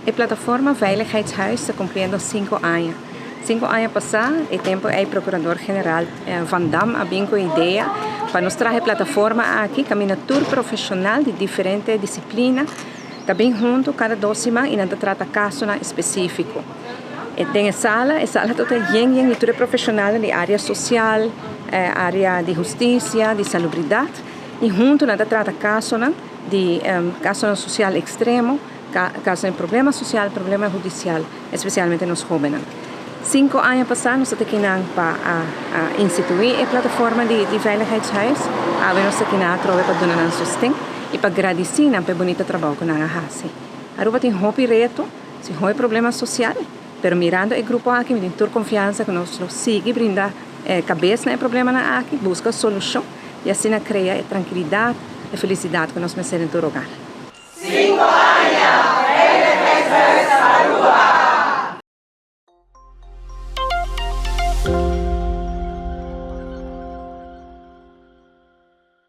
E plataforma Veiligheidshuis ta cumpliendo 5 aña. 5 aña pasa, e tempo ey Procurador General Van Dam a bin cu e idea pa nos traha e plataforma aki caminda tur profesional di diferente disciplina ta bin hunto cada 2 siman y nan ta trata casonan especifico. Den e sala, e sala ta yen yen di tur e profesionalnan di area social, area di husticia, di salubridad y hunto nan ta trata casonan di casonan social extremo, casonan di problema social, problema hudicial, especialmente nos hobennan. 5 aña pasa nos ta kinan pa a institui e plataforma di Veiligheidshuis, awe nos ta kinan atrobe pa duna nan sosten y pa gradici nan pa e bunita trabou cu nan a haci. Aruba tin hopi reto, tin hopi problema social, pero mirando e grupo aki mi tin tur confiansa cu nos lo sigui brinda cabes na e problemanan aki, busca solucion y asina crea e trankilidad, e felicidad cu nos mester den tur hogar. 5 aña!